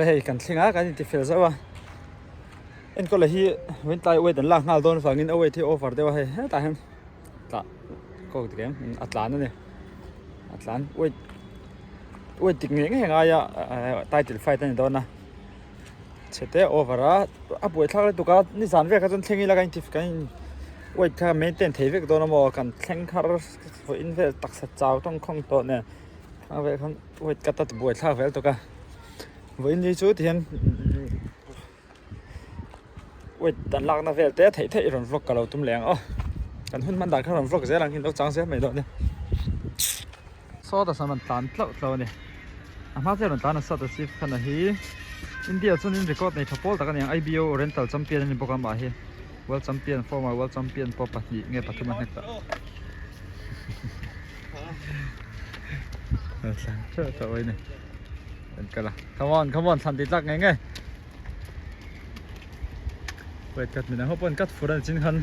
Hei kan thleng a kan inti fel zauh a enkawl hi vawiin weight an lak nghal dawn avangin a weight hi over deuh a hei hetah hian tah kawk dik em a tlan a ni a tlan weight weight dik ngei ngei a ngai a title fight a ni dawn a chhe te over a a buaithlak lutuk a nizan vel kha chuan thleng ila kan inti kan in weight kha maintain thei vek dawn a maw kan thleng har vawiin vel taksa chau tawngkhawng tawh nen khang vel khan weight cut a ti buaithlak vel tawk a. Vawiin ni chu tihian weight an lakna vel te theih theih rawn vlog ka lo tum leh ang aw kan hun hman dan kha rawn vlog zel ang hi lo chang zel mai dawn nia sawta sawn an tlan tlauh tlauh a ni a hma chiah rawn tlan a sawta chief khan a hi India chuanin record nei tha pawl tak a ni ang IBO oriental champion a ni bawk a mah hi world champion former world champion pawh pahnih nge pathum a hnek tawh. An kal a come on come on thlan tih tlak ngei ngei wait cut midang ho pawh an cut fur a ni chin khan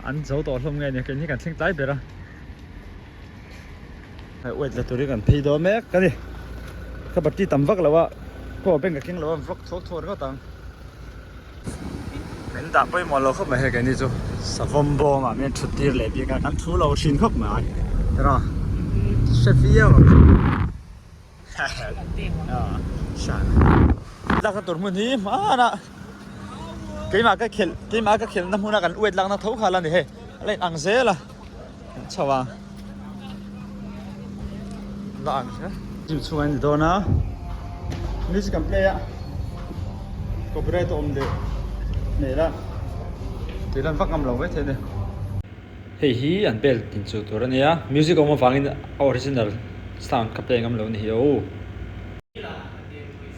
an zo tawh hlawm nge ni keini hi kan thleng tlai ber a hei wait la turin kan phei dawn mek a ni ka party tam vak lo a power bank ka keng lo a vlog thuak thuak ringawt ang. Min dah pawimawh lo khawp mai hei keini chu savawm bawm ah min thut tir leh bik a kan thu lo thin khawp mai tiraw hre viau ang chu lakna tur hmun hi hmanah keimah ka khelh keimah ka khelhna hmuna kan uet lakna tho kha la ni hei a la in ang zel a kan chho ang la ang hria gym chhungah a ni dawn a music an play a copyright a awm leh hmel a tih lan vak ngam lo mai thei a ni hei hi an belt in chuh tur a nia music a awm avangin a original sound ka play ngam lo a ni hi aw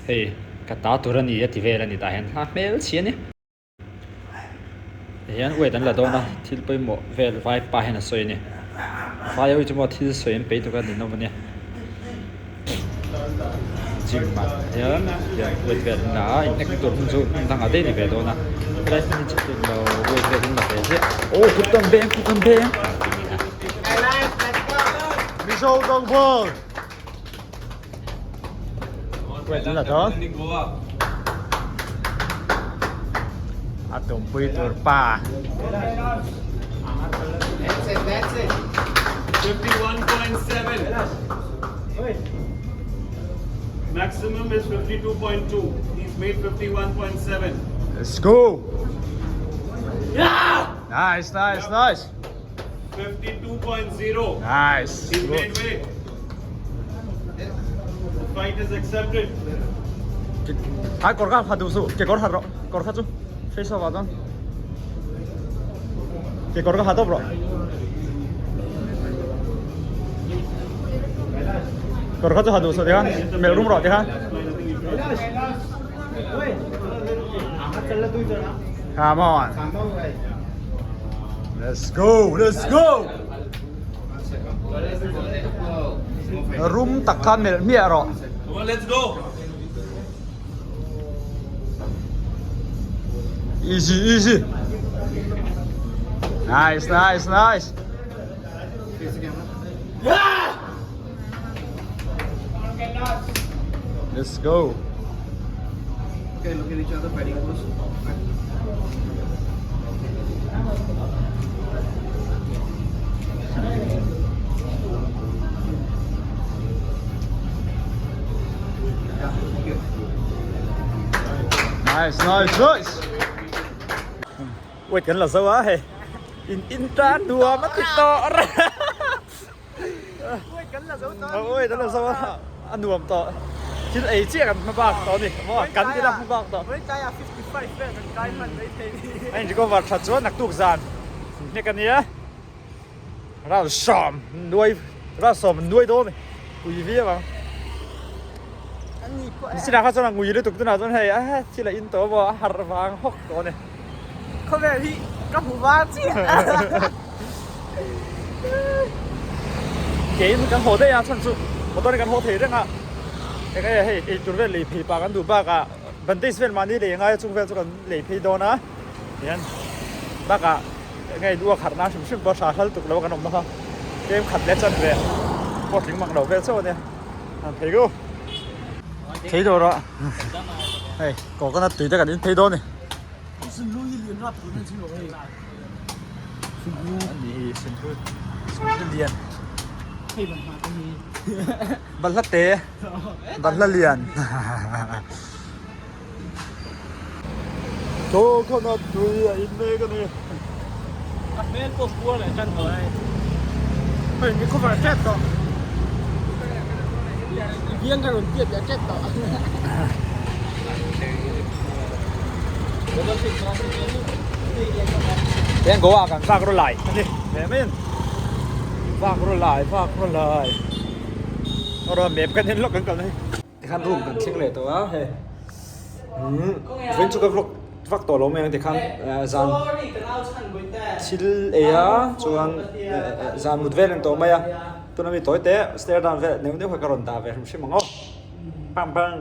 hei ka ta tur a ni a ti vel a ni tah hian a hmel chhi a ni. Tihian weight an la dawn a thil pawimawh vel vai pa hian a sawi a ni vai ho hi chu maw thil sawi an peih tuk a ninawm a nia gym ah hian tiang weight vel an la a inhnek na tur hmun chu hmun dangah daih a ni ve dawn a helai hmun hi chu englo weight vel an la ve ziah aw kut kan beng kut kan beng Mizo Dawngbawl. A tumpui tur pa. That's it, that's it. 51.7. Maximum is 52.2. He's made 51.7. Let's go. Yeah! Nice, nice, nice. 52.0. Nice. He's made way. The fight is accepted. Hai kawr kha ha duh suh kekawr ha rawh kawr kha chu face off ah chuan kekawr kha ha tawp rawh kawr kha chu ha duh suh tikhan melh rum rawh tikhan Come on. Let's go, let's go. Rum tak khan melh hmiah rawh. Come on, let's go. Easy, easy. Nice, nice, nice. Yeah! Let's go. Okay, look at each other, fighting pose. Nice, nice, nice. Wait, kan la zo a hei. In in tan nuam a ti tawh. Oi kan la zo a a nuam tawh thil ei chiah kan hma bak tawh a ni maw kan ila hma bak tawh a in recover that chuan naktuk zan hnek a nia round sawm nuai round sawm nuai dawn a ni pui viau ang nichina kha chuan a ngui lutuk tunah chuan hei a thil a in tawh maw a harh vang hawk tawh a ni. Khawvel hi ka hmu vang chiah. Kein kan haw daih a chhan chu motor in kan haw thei reng a eng nge hei eitur vel lei phei pah kan duh bakah bandage vel mahni lei angai a chung vel chu kan lei phei dawn a tihian bakah eng nge uak harh nan hrim hrim pawh tha hlal tuk lo kan awm na kha tlem khat leh chan ve pawh tling mang lo vel chauh a nia han phei go thei dawr ah. Hei coconut tui te kan in phei dawn a ni. Ani hi sunhlu sunhlu lian. Balhla te balhla lian. Coconut tui a in mek a ni. A hmel pawh puar leh tan tawh hei. Hei mi cover tep tawh. I biang ka rawn piat leh tep tawh. Tiang Goa kan vak ru lai a ni ve mai a ni. Vak ru lai vak ru lai. Rawh map kan en lawk kan kalna hi. Tikhan room kan thleng leh tawh a hei umm vawiin chu ka vlog vak tawh lo mai ang tikhan zan thil ei a chuan zan mut vel ang tawh mai a tuna mi tawi te stair down vel neuh neuh kha ka rawn dah ve hrim hrim ang aw bang bang.